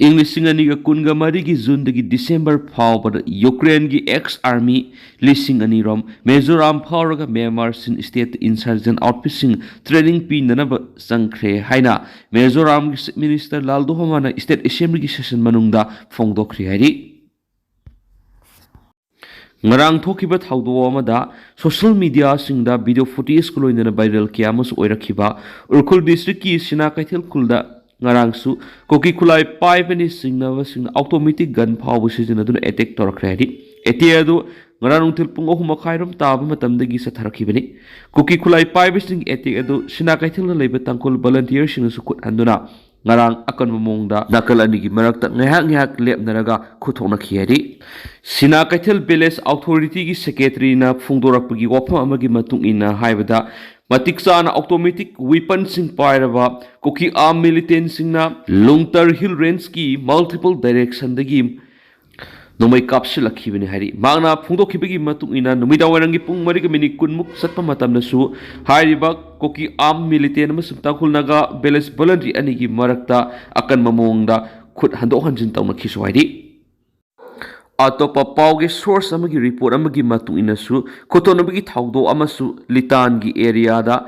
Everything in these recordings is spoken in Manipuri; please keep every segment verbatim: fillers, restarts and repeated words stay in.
ꯏꯪ ꯂꯤꯁꯤꯡ ꯑꯅꯤꯒ ꯀꯨꯟꯒ ꯃꯔꯤꯒꯤ ꯖꯨꯟꯗꯒꯤ ꯗꯤꯁꯦꯝꯕꯔ ꯐꯥꯎꯕꯗ ꯌꯨꯀ꯭ꯔꯦꯟꯒꯤ ꯑꯦꯛꯁ ꯑꯥꯔꯃꯤ ꯂꯤꯁꯤꯡ ꯑꯅꯤ ꯔꯣꯝ ꯃꯤꯖꯣꯔꯥꯝ ꯐꯥꯎꯔꯒ ꯃ꯭ꯌꯥꯟꯃꯥꯔ ꯁꯤꯟ ꯁ꯭ꯇꯦꯠꯇ ꯏꯟꯁꯔꯖꯦꯟ ꯑꯥꯎꯠꯐꯤꯠꯁꯤꯡ ꯇ꯭ꯔꯦꯅꯤꯡ ꯄꯤꯅꯅꯕ ꯆꯪꯈ꯭ꯔꯦ ꯍꯥꯏꯅ ꯃꯤꯖꯣꯔꯥꯝꯒꯤ ꯆꯤꯐ ꯃꯤꯅꯤꯁꯇꯔ ꯂꯥꯜꯗꯨꯍꯣꯃꯥꯅ ꯁ꯭ꯇꯦꯠ ꯑꯦꯁꯦꯝꯕ꯭ꯂꯤꯒꯤ ꯁꯦꯁꯟ ꯃꯅꯨꯡꯗ ꯐꯣꯡꯗꯣꯛꯈ꯭ꯔꯦ ꯍꯥꯏꯔꯤ꯫ ꯉꯔꯥꯡ ꯊꯣꯛꯈꯤꯕ ꯊꯧꯗꯣꯛ ꯑꯃꯗ ꯁꯣꯁꯤꯌꯦꯜ ꯃꯤꯗꯤꯌꯥꯁꯤꯡꯗ ꯚꯤꯗꯤꯑꯣ ꯐꯨꯇꯦꯖꯀ ꯂꯣꯏꯅꯅ ꯚꯥꯏꯔꯦꯜ ꯀꯌꯥ ꯑꯃꯁꯨ ꯑꯣꯏꯔꯛꯈꯤꯕ ꯎꯈ꯭ꯔꯨꯜ ꯗꯤꯁꯇ꯭ꯔꯤꯛꯀꯤ ꯁꯤꯅꯥ ꯀꯩꯊꯦꯜ ꯈꯨꯜꯗ ꯉꯔꯥꯡꯁꯨ ꯀꯨꯀꯤ ꯈꯨꯠꯂꯥꯏ ꯄꯥꯏꯕꯅꯤ ꯆꯤꯡꯅꯕꯁꯤꯡꯅ ꯑꯣꯇꯣꯃꯦꯇꯤꯛ ꯒꯟ ꯐꯥꯎꯕ ꯁꯤꯖꯤꯟꯅꯗꯨꯅ ꯑꯦꯇꯦꯛ ꯇꯧꯔꯛꯈ꯭ꯔꯦ ꯍꯥꯏꯔꯤ꯫ ꯑꯦꯇꯦꯛ ꯑꯗꯨ ꯉꯔꯥꯡ ꯅꯨꯡꯊꯤꯜ ꯄꯨꯡ ꯑꯍꯨꯝ ꯃꯈꯥꯏꯔꯣꯝ ꯇꯥꯕ ꯃꯇꯝꯗꯒꯤ ꯆꯠꯊꯔꯛꯈꯤꯕꯅꯤ꯫ ꯀꯨꯀꯤ ꯈꯨꯠꯂꯥꯏ ꯄꯥꯏꯕꯁꯤꯡꯒꯤ ꯑꯦꯇꯦꯛ ꯑꯗꯨ ꯁꯤꯅꯥ ꯀꯩꯊꯦꯜꯗ ꯂꯩꯕ ꯇꯥꯡꯈꯨꯜ ꯚꯣꯂꯟꯇꯤꯌꯔꯁꯤꯡꯅꯁꯨ ꯈꯨꯠ ꯍꯟꯗꯨꯅ ꯉꯔꯥꯡ ꯑꯀꯟꯕ ꯃꯑꯣꯡꯗ ꯅꯥꯀꯜ ꯑꯅꯤꯒꯤ ꯃꯔꯛꯇ ꯉꯥꯏꯍꯥꯛ ꯉꯥꯏꯍꯥꯛ ꯂꯦꯞꯅꯔꯒ ꯈꯨꯠ ꯊꯣꯛꯅꯈꯤ ꯍꯥꯏꯔꯤ꯫ ꯁꯤꯅꯥ ꯀꯩꯊꯦꯜ ꯚꯤꯂꯦꯖ ꯑꯣꯊꯣꯔꯤꯇꯤꯒꯤ ꯁꯦꯀ꯭ꯔꯦꯇꯔꯤꯅ ꯐꯣꯡꯗꯣꯔꯛꯄꯒꯤ ꯋꯥꯐꯝ ꯑꯃꯒꯤ ꯃꯇꯨꯡ ꯏꯟꯅ ꯍꯥꯏꯕꯗ, ꯃꯇꯤꯛ ꯆꯥꯅ ꯑꯣꯇꯣꯃꯦꯇꯤꯛ ꯋꯤꯄꯟꯁꯤꯡ ꯄꯥꯏꯔꯕ ꯀꯨꯀꯤ ꯑꯥꯔꯝ ꯃꯤꯂꯤꯇꯦꯟꯁꯤꯡꯅ ꯂꯨꯡꯇꯔ ꯍꯤꯜ ꯔꯦꯟꯖꯀꯤ ꯃꯜꯇꯤꯄꯜ ꯗꯥꯏꯔꯦꯛꯁꯟꯗꯒꯤ ꯅꯣꯡꯃꯩ ꯀꯥꯞꯁꯤꯜꯂꯛꯈꯤꯕꯅꯤ ꯍꯥꯏꯔꯤ꯫ ꯃꯍꯥꯛꯅ ꯐꯣꯡꯗꯣꯛꯈꯤꯕꯒꯤ ꯃꯇꯨꯡ ꯏꯟꯅ, ꯅꯨꯃꯤꯗꯥꯡ ꯋꯥꯏꯔꯝꯒꯤ ꯄꯨꯡ ꯃꯔꯤꯒ ꯃꯤꯅꯤꯠ ꯀꯨꯟꯃꯨꯛ ꯆꯠꯄ ꯃꯇꯝꯗꯁꯨ ꯍꯥꯏꯔꯤꯕ ꯀꯨꯀꯤ ꯑꯥꯔꯝ ꯃꯤꯂꯤꯇꯦꯟ ꯑꯃꯁꯨꯡ ꯇꯥꯡꯈꯨꯜ ꯅꯥꯒꯥ ꯚꯤꯂꯦꯖ ꯚꯣꯂꯟꯇꯔꯤ ꯑꯅꯤꯒꯤ ꯃꯔꯛꯇ ꯑꯀꯟꯕ ꯃꯑꯣꯡꯗ ꯈꯨꯠ ꯍꯟꯗꯣꯛ ꯍꯟꯖꯤꯟ ꯇꯧꯅꯈꯤꯁꯨ ꯍꯥꯏꯔꯤ꯫ ꯑꯇꯣꯞꯄ ꯄꯥꯎꯒꯤ ꯁꯣꯔꯁ ꯑꯃꯒꯤ ꯔꯤꯄꯣꯔꯠ ꯑꯃꯒꯤ ꯃꯇꯨꯡ ꯏꯟꯅꯁꯨ, ꯈꯨꯠꯊꯣꯛꯅꯕꯒꯤ ꯊꯧꯗꯣꯛ ꯑꯃꯁꯨ ꯂꯤꯇꯥꯟꯒꯤ ꯑꯦꯔꯤꯌꯥꯗ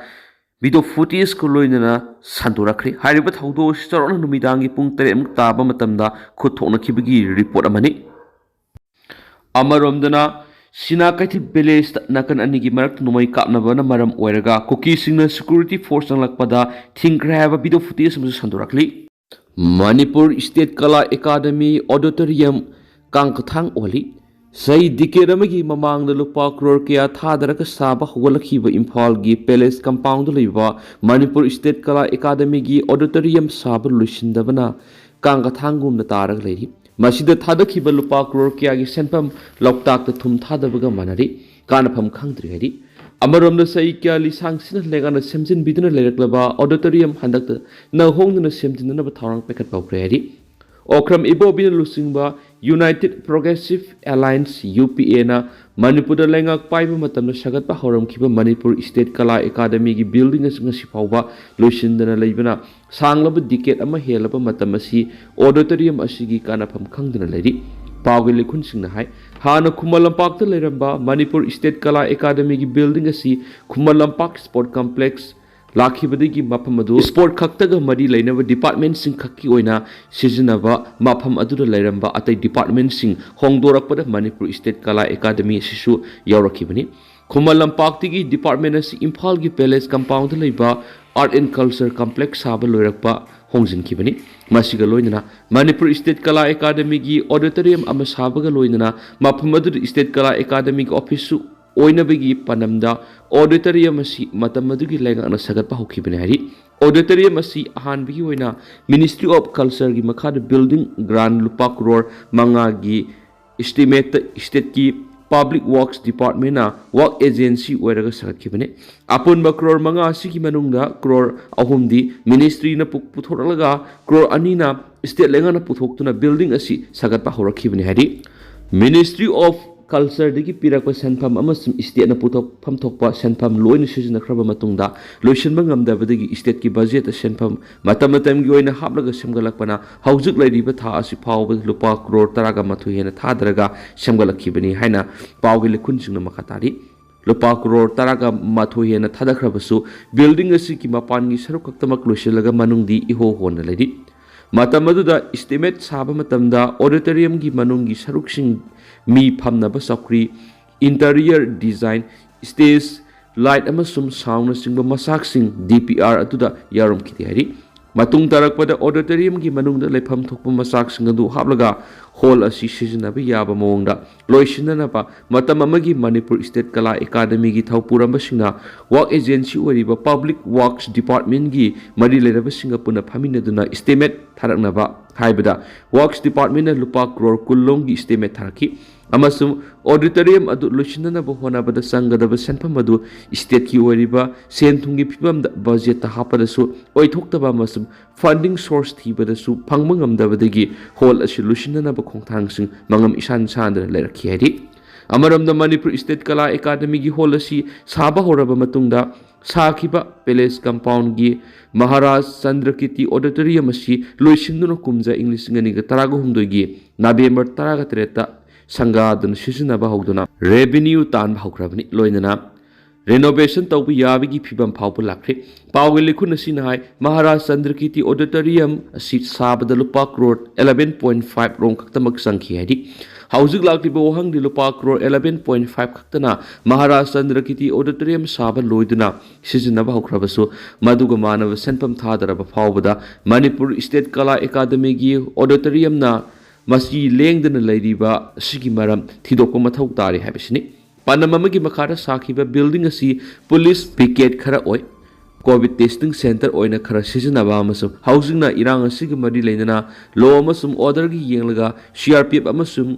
ꯚꯤꯗꯤꯑꯣ ꯐꯨꯇꯦꯖꯀ ꯂꯣꯏꯅꯅ ꯁꯟꯗꯣꯔꯛꯈ꯭ꯔꯦ꯫ ꯍꯥꯏꯔꯤꯕ ꯊꯧꯗꯣꯛ ꯑꯁꯤ ꯆꯥꯎꯔꯥꯛꯅ ꯅꯨꯃꯤꯗꯥꯡꯒꯤ ꯄꯨꯡ ꯇꯔꯦꯠꯃꯨꯛ ꯇꯥꯕ ꯃꯇꯝꯗ ꯈꯨꯠ ꯊꯣꯛꯅꯈꯤꯕꯒꯤ ꯔꯤꯄꯣꯔꯠ ꯑꯃꯅꯤ꯫ ꯑꯃꯔꯣꯝꯗꯅ, ꯁꯤꯅꯥ ꯀꯩꯊꯦꯜ ꯚꯤꯂꯦꯖꯇ ꯅꯥꯀꯟ ꯑꯅꯤꯒꯤ ꯃꯔꯛꯇ ꯅꯣꯡꯃꯩ ꯀꯥꯞꯅꯕꯅ ꯃꯔꯝ ꯑꯣꯏꯔꯒ ꯀꯨꯀꯤꯁꯤꯡꯅ ꯁꯦꯀ꯭ꯌꯨꯔꯤꯇꯤ ꯐꯣꯔꯁ ꯆꯪꯂꯛꯄꯗ ꯊꯤꯡꯈ꯭ꯔꯦ ꯍꯥꯏꯕ ꯚꯤꯗꯤꯑꯣ ꯐꯨꯇꯦꯖ ꯑꯃꯁꯨ ꯁꯟꯗꯣꯔꯛꯂꯤ꯫ ꯃꯅꯤꯄꯨꯔ ꯁ꯭ꯇꯦꯠ ꯀꯂꯥ ꯑꯦꯀꯥꯗꯃꯤ ꯑꯣꯗꯤꯇꯣꯔꯤꯌꯝ ꯀꯥꯡꯈꯊꯥꯡ ꯑꯣꯜꯂꯤ꯫ ꯆꯍꯤ ꯗꯤꯀꯦꯠ ꯑꯃꯒꯤ ꯃꯃꯥꯡꯗ ꯂꯨꯄꯥ ꯀ꯭ꯔꯣꯔ ꯀꯌꯥ ꯊꯥꯗꯔꯒ ꯁꯥꯕ ꯍꯧꯒꯠꯂꯛꯈꯤꯕ ꯏꯝꯐꯥꯜꯒꯤ ꯄꯦꯂꯦꯁ ꯀꯝꯄꯥꯎꯟꯗ ꯂꯩꯕ ꯃꯅꯤꯄꯨꯔ ꯁ꯭ꯇꯦꯠ ꯀꯂꯥ ꯑꯦꯀꯥꯗꯃꯤꯒꯤ ꯑꯣꯗꯤꯇꯣꯔꯤꯌꯝ ꯁꯥꯕ ꯂꯣꯏꯁꯤꯟꯗꯕꯅ ꯀꯥꯡꯈꯊꯥꯡꯒꯨꯝꯅ ꯇꯥꯔꯒ ꯂꯩꯔꯤ꯫ ꯃꯁꯤꯗ ꯊꯥꯗꯈꯤꯕ ꯂꯨꯄꯥ ꯀ꯭ꯔꯣꯔ ꯀꯌꯥꯒꯤ ꯁꯦꯟꯐꯝ ꯂꯣꯛꯇꯥꯛꯇ ꯊꯨꯝ ꯊꯥꯗꯕꯒ ꯃꯥꯟꯅꯔꯤ꯫ ꯀꯥꯟꯅꯐꯝ ꯈꯪꯗ꯭ꯔꯤ ꯍꯥꯏꯔꯤ꯫ ꯑꯃꯔꯣꯝꯗ ꯆꯍꯤ ꯀꯌꯥ ꯂꯤꯁꯥꯡ ꯁꯤꯟꯅ ꯂꯩꯉꯥꯛꯅ ꯁꯦꯝꯖꯤꯟꯕꯤꯗꯨꯅ ꯂꯩꯔꯛꯂꯕ ꯑꯣꯗꯤꯇꯣꯔꯤꯌꯝ ꯍꯟꯗꯛꯇ ꯅꯧꯍꯣꯡꯗꯨꯅ ꯁꯦꯝꯖꯤꯟꯅꯅꯕ ꯊꯧꯔꯥꯡ ꯄꯥꯏꯈꯠꯄ ꯍꯧꯈ꯭ꯔꯦ ꯍꯥꯏꯔꯤ꯫ ꯑꯣꯀ꯭ꯔꯝ ꯏꯕꯣꯕꯤꯅ ꯂꯨꯆꯤꯡꯕ United Progressive Alliance, UPAꯅ ꯃꯅꯤꯄꯨꯔꯗ ꯂꯩꯉꯥꯛ ꯄꯥꯏꯕ ꯃꯇꯝꯗ ꯁꯥꯒꯠꯄ ꯍꯧꯔꯝꯈꯤꯕ ꯃꯅꯤꯄꯨꯔ ꯁ꯭ꯇꯦꯠ ꯀꯂꯥ ꯑꯦꯀꯥꯗꯃꯤꯒꯤ ꯕꯤꯜꯗꯤꯡ ꯑꯁꯤ ꯉꯁꯤ ꯐꯥꯎꯕ ꯂꯣꯏꯁꯤꯟꯗꯅ ꯂꯩꯕꯅ ꯁꯥꯡꯂꯕ ꯗꯤꯀꯦꯠ ꯑꯃ ꯍꯦꯜꯂꯕ ꯃꯇꯝ ꯑꯁꯤ ꯑꯣꯗꯤꯇꯣꯔꯤꯌꯝ ꯑꯁꯤꯒꯤ ꯀꯥꯟꯅꯐꯝ ꯈꯪꯗꯅ ꯂꯩꯔꯤ꯫ ꯄꯥꯎꯒꯤ ꯂꯤꯈꯨꯟꯁꯤꯡꯅ ꯍꯥꯏ, ꯍꯥꯟꯅ ꯈꯨꯃꯟ ꯂꯝꯄꯥꯛꯇ ꯂꯩꯔꯝꯕ ꯃꯅꯤꯄꯨꯔ ꯁ꯭ꯇꯦꯠ ꯀꯂꯥ ꯑꯦꯀꯥꯗꯃꯤꯒꯤ ꯕꯤꯜꯗꯤꯡ ꯑꯁꯤ ꯈꯨꯃꯟ ꯂꯝꯄꯥꯛ ꯁ꯭ꯄꯣꯔꯠ ꯀꯝꯄ꯭ꯂꯦꯛꯁ ꯂꯥꯛꯈꯤꯕꯗꯒꯤ ꯃꯐꯝ ꯑꯗꯨ ꯁ꯭ꯄꯣꯔꯠ ꯈꯛꯇꯒ ꯃꯔꯤ ꯂꯩꯅꯕ ꯗꯤꯄꯥꯔꯠꯃꯦꯟꯁꯤꯡ ꯈꯛꯀꯤ ꯑꯣꯏꯅ ꯁꯤꯖꯤꯟꯅꯕ ꯃꯐꯝ ꯑꯗꯨꯗ ꯂꯩꯔꯝꯕ ꯑꯇꯩ ꯗꯤꯄꯥꯔꯠꯃꯦꯟꯁꯤꯡ ꯍꯣꯡꯗꯣꯔꯛꯄꯗ ꯃꯅꯤꯄꯨꯔ ꯁ꯭ꯇꯦꯠ ꯀꯂꯥ ꯑꯦꯀꯥꯗꯃꯤ ꯑꯁꯤꯁꯨ ꯌꯥꯎꯔꯛꯈꯤꯕꯅꯤ꯫ ꯈꯨꯃꯟ ꯂꯝꯄꯥꯛꯇꯒꯤ ꯗꯤꯄꯥꯔꯠꯃꯦꯟ ꯑꯁꯤ ꯏꯝꯐꯥꯜꯒꯤ ꯄꯦꯂꯦꯁ ꯀꯝꯄꯥꯎꯟꯗ ꯂꯩꯕ Art and Culture Complex ꯁꯥꯕ ꯂꯣꯏꯔꯛꯄ ꯍꯣꯡꯖꯤꯟꯈꯤꯕꯅꯤ꯫ ꯃꯁꯤꯒ ꯂꯣꯏꯅꯅ ꯃꯅꯤꯄꯨꯔ ꯁ꯭ꯇꯦꯠ ꯀꯂꯥ ꯑꯦꯀꯥꯗꯃꯤꯒꯤ ꯑꯣꯗꯤꯇꯣꯔꯤꯌꯝ ꯑꯃ ꯁꯥꯕꯒ ꯂꯣꯏꯅꯅ ꯃꯐꯝ ꯑꯗꯨꯗ ꯁ꯭ꯇꯦꯠ ꯀꯂꯥ ꯑꯦꯀꯥꯗꯃꯤꯒꯤ ꯑꯣꯐꯤꯁꯁꯨ ꯑꯣꯏꯅꯕꯒꯤ ꯄꯥꯟꯗꯝꯗ ꯑꯣꯗꯤꯇꯣꯔꯤꯌꯝ ꯑꯁꯤ ꯃꯇꯝ ꯑꯗꯨꯒꯤ ꯂꯩꯉꯥꯛꯅ ꯁꯥꯒꯠꯄ ꯍꯧꯈꯤꯕꯅꯤ ꯍꯥꯏꯔꯤ꯫ ꯑꯣꯗꯤꯇꯣꯔꯤꯌꯝ ꯑꯁꯤ ꯑꯍꯥꯟꯕꯒꯤ ꯑꯣꯏꯅ Ministry of Cultureꯒꯤ ꯃꯈꯥꯗ ꯕꯤꯜꯗꯤꯡ ꯒ꯭ꯔꯥꯟ ꯂꯨꯄꯥ ꯀ꯭ꯔꯣꯔ ꯃꯉꯥꯒꯤ ꯏꯁꯇꯤꯃꯦꯠꯇ ꯁ꯭ꯇꯦꯠꯀꯤ Public Works Departmentꯅ ꯋꯥꯔꯛ ꯑꯦꯖꯦꯟꯁꯤ ꯑꯣꯏꯔꯒ ꯁꯥꯒꯠꯈꯤꯕꯅꯤ꯫ ꯑꯄꯨꯟꯕ ꯀ꯭ꯔꯣꯔ ꯃꯉꯥ ꯑꯁꯤꯒꯤ ꯃꯅꯨꯡꯗ ꯀ꯭ꯔꯣꯔ ꯑꯍꯨꯝꯗꯤ ꯃꯤꯅꯤꯁꯇ꯭ꯔꯤꯅ ꯄꯨ-, ꯄꯨꯊꯣꯔꯛꯂꯒ ꯀ꯭ꯔꯣꯔ ꯑꯅꯤꯅ ꯁ꯭ꯇꯦꯠ ꯂꯩꯉꯥꯛꯅ ꯄꯨꯊꯣꯛꯇꯨꯅ ꯕꯤꯜꯗꯤꯡ ꯑꯁꯤ ꯁꯥꯒꯠꯄ ꯍꯧꯔꯛꯈꯤꯕꯅꯤ ꯍꯥꯏꯔꯤ꯫ Ministry of Cultureꯗꯒꯤ ꯄꯤꯔꯛꯄ ꯁꯦꯟꯐꯝ ꯑꯃꯁꯨꯡ ꯁ꯭ꯇꯦꯠꯅ ꯄꯨꯊꯣꯛꯐꯝ ꯊꯣꯛꯄ ꯁꯦꯟꯐꯝ ꯂꯣꯏꯅ ꯁꯤꯖꯤꯟꯅꯈ꯭ꯔꯕ ꯃꯇꯨꯡꯗ ꯂꯣꯏꯁꯤꯟꯕ ꯉꯝꯗꯕꯗꯒꯤ ꯁ꯭ꯇꯦꯠꯀꯤ ꯕꯖꯦꯠꯇ ꯁꯦꯟꯐꯝ ꯃꯇꯝ ꯃꯇꯝꯒꯤ ꯑꯣꯏꯅ ꯍꯥꯞꯂꯒ ꯁꯦꯝꯒꯠꯂꯛꯄꯅ ꯍꯧꯖꯤꯛ ꯂꯩꯔꯤꯕ ꯊꯥ ꯑꯁꯤ ꯐꯥꯎꯕꯗ ꯂꯨꯄꯥ ꯀ꯭ꯔꯣꯔ ꯇꯔꯥꯒ ꯃꯥꯊꯣꯏ ꯍꯦꯟꯅ ꯊꯥꯗꯔꯒ ꯁꯦꯝꯒꯠꯂꯛꯈꯤꯕꯅꯤ ꯍꯥꯏꯅ ꯄꯥꯎꯒꯤ ꯂꯤꯈꯨꯟꯁꯤꯡꯅ ꯃꯈꯥ ꯇꯥꯔꯤ꯫ ꯂꯨꯄꯥ ꯀ꯭ꯔꯣꯔ ꯇꯔꯥꯒ ꯃꯥꯊꯣꯏ ꯍꯦꯟꯅ ꯊꯥꯗꯈ꯭ꯔꯕꯁꯨ ꯕꯤꯜꯗꯤꯡ ꯑꯁꯤꯒꯤ ꯃꯄꯥꯟꯒꯤ ꯁꯔꯨꯛ ꯈꯛꯇꯃꯛ ꯂꯣꯏꯁꯤꯜꯂꯒ ꯃꯅꯨꯡꯗꯤ ꯏꯍꯣ ꯍꯣꯟꯅ ꯂꯩꯔꯤ꯫ ꯃꯇꯝ ꯑꯗꯨꯗ ꯏꯁꯇꯤꯃꯦꯠ ꯁꯥꯕ ꯃꯇꯝꯗ ꯑꯣꯗꯤꯇꯣꯔꯤꯌꯝꯒꯤ ꯃꯅꯨꯡꯒꯤ ꯁꯔꯨꯛꯁꯤꯡ, ꯃꯤ ꯐꯝꯅꯕ ꯆꯧꯀ꯭ꯔꯤ, interior design, stage, light ꯑꯃꯁꯨꯡ soundꯅꯆꯤꯡꯕ ꯃꯆꯥꯛꯁꯤꯡ DPR ꯑꯗꯨꯗ ꯌꯥꯎꯔꯝꯈꯤꯗꯦ ꯍꯥꯏꯔꯤ꯫ ꯃꯇꯨꯡ ꯇꯥꯔꯛꯄꯗ ꯑꯣꯗꯤꯇꯣꯔꯤꯌꯝꯒꯤ ꯃꯅꯨꯡꯗ ꯂꯩꯐꯝ ꯊꯣꯛꯄ ꯃꯆꯥꯛꯁꯤꯡ ꯑꯗꯨ ꯍꯥꯞꯂꯒ ꯍꯣꯜ ꯑꯁꯤ ꯁꯤꯖꯤꯟꯅꯕ ꯌꯥꯕ ꯃꯑꯣꯡꯗ ꯂꯣꯏꯁꯤꯟꯅꯅꯕ ꯃꯇꯝ ꯑꯃꯒꯤ ꯃꯅꯤꯄꯨꯔ ꯁ꯭ꯇꯦꯠ ꯀꯂꯥ ꯑꯦꯀꯥꯗꯃꯤꯒꯤ ꯊꯧꯄꯨꯔꯝꯕꯁꯤꯡꯅ ꯋꯥꯔꯛ ꯑꯦꯖꯦꯟꯁꯤ ꯑꯣꯏꯔꯤꯕ Public Works Departmentꯀꯤ ꯃꯔꯤ ꯂꯩꯅꯕꯁꯤꯡꯒ ꯄꯨꯟꯅ ꯐꯝꯃꯤꯟꯅꯗꯨꯅ ꯏꯁꯇꯤꯃꯦꯠ ꯊꯥꯔꯛꯅꯕ ꯍꯥꯏꯕꯗ Works Departmentꯅ ꯂꯨꯄꯥ ꯀ꯭ꯔꯣꯔ ꯀꯨꯟ ꯂꯣꯝꯒꯤ estimate ꯊꯥꯔꯛꯈꯤ ꯑꯃꯁꯨꯡ auditorium ꯑꯗꯨ ꯂꯣꯏꯁꯤꯟꯅꯅꯕ ꯍꯣꯠꯅꯕꯗ ꯆꯪꯒꯗꯕ ꯁꯦꯟꯐꯝ ꯑꯗꯨ stateꯀꯤ ꯑꯣꯏꯔꯤꯕ ꯁꯦꯟ ꯊꯨꯝꯒꯤ ꯐꯤꯕꯝꯗ budgetꯇ ꯍꯥꯞꯄꯗꯁꯨ ꯑꯣꯏꯊꯣꯛꯇꯕ ꯑꯃꯁꯨꯡ funding source ꯊꯤꯕꯗꯁꯨ ꯐꯪꯕ ꯉꯝꯗꯕꯗꯒꯤ hall ꯑꯁꯤ ꯂꯣꯏꯁꯤꯟꯅꯅꯕ ꯈꯣꯡꯊꯥꯡꯁꯤꯡ ꯃꯉꯝ ꯏꯁꯥꯟ ꯁꯥꯟꯗꯅ ꯂꯩꯔꯛꯈꯤ ꯍꯥꯏꯔꯤ꯫ ꯑꯃꯔꯣꯝꯗ ꯃꯅꯤꯄꯨꯔ State Kala Academyꯒꯤ hall ꯑꯁꯤ ꯁꯥꯕ ꯍꯧꯔꯕ ꯃꯇꯨꯡꯗ ꯁꯥꯈꯤꯕ palace compoundꯒꯤ ꯃꯍꯥꯔꯥꯖ ꯆꯟꯗ꯭ꯔꯀꯤꯔꯇꯤ auditorium ꯑꯁꯤ ꯂꯣꯏꯁꯤꯟꯗꯨꯅ ꯀꯨꯝꯖꯥ ꯏꯪ ꯂꯤꯁꯤꯡ ꯑꯅꯤꯒ ꯇꯔꯥꯒ ꯍꯨꯝꯗꯣꯏꯒꯤ November ꯇꯔꯥꯒ ꯇꯔꯦꯠꯇ ꯁꯪꯒꯥꯗꯨꯅ ꯁꯤꯖꯤꯟꯅꯕ ꯍꯧꯗꯨꯅ revenue ꯇꯥꯟꯕ ꯍꯧꯈ꯭ꯔꯕꯅꯤ꯫ ꯂꯣꯏꯅꯅ renovation ꯇꯧꯕ ꯌꯥꯕꯒꯤ ꯐꯤꯕꯝ ꯐꯥꯎꯕ ꯂꯥꯛꯈ꯭ꯔꯦ꯫ ꯄꯥꯎꯒꯤ ꯂꯤꯈꯨꯟ ꯑꯁꯤꯅ ꯍꯥꯏ, ꯃꯍꯥꯔꯥꯖ ꯆꯟꯗ꯭ꯔꯀꯤꯔꯇꯤ auditorium ꯑꯁꯤ ꯁꯥꯕꯗ ꯂꯨꯄꯥ ꯀ꯭ꯔꯣꯔ eleven point five ꯔꯣꯝ ꯈꯛꯇꯃꯛ ꯆꯪꯈꯤ ꯍꯥꯏꯔꯤ꯫ ꯍꯧꯖꯤꯛ ꯂꯥꯛꯂꯤꯕ ꯋꯥꯍꯪꯗꯤ ꯂꯨꯄꯥ ꯀ꯭ꯔꯣꯔ eleven point five ꯈꯛꯇꯅ ꯃꯍꯥꯔꯥꯖ ꯆꯟꯗ꯭ꯔꯀꯤꯔꯇꯤ auditorium ꯁꯥꯕ ꯂꯣꯏꯗꯨꯅ ꯁꯤꯖꯤꯟꯅꯕ ꯍꯧꯈ꯭ꯔꯕꯁꯨ, ꯃꯗꯨꯒ ꯃꯥꯟꯅꯕ ꯁꯦꯟꯐꯝ ꯊꯥꯗꯔꯕ ꯐꯥꯎꯕꯗ ꯃꯅꯤꯄꯨꯔ State Kala Academyꯒꯤ auditoriumꯅ ꯃꯁꯤ ꯂꯦꯡꯗꯅ ꯂꯩꯔꯤꯕ ꯑꯁꯤꯒꯤ ꯃꯔꯝ ꯊꯤꯗꯣꯛꯄ ꯃꯊꯧ ꯇꯥꯔꯤ ꯍꯥꯏꯕꯁꯤꯅꯤ꯫ ꯄꯥꯟꯗꯝ ꯑꯃꯒꯤ ꯃꯈꯥꯗ ꯁꯥꯈꯤꯕ building ꯑꯁꯤ police picket ꯈꯔ ꯑꯣꯏ, COVID testing center ꯑꯣꯏꯅ ꯈꯔ ꯁꯤꯖꯤꯟꯅꯕ ꯑꯃꯁꯨꯡ ꯍꯧꯖꯤꯛꯅ ꯏꯔꯥꯡ ꯑꯁꯤꯒ ꯃꯔꯤ ꯂꯩꯅꯅ law ꯑꯃꯁꯨꯡ orderꯒꯤ ꯌꯦꯡꯂꯒ CRPF ꯑꯃꯁꯨꯡ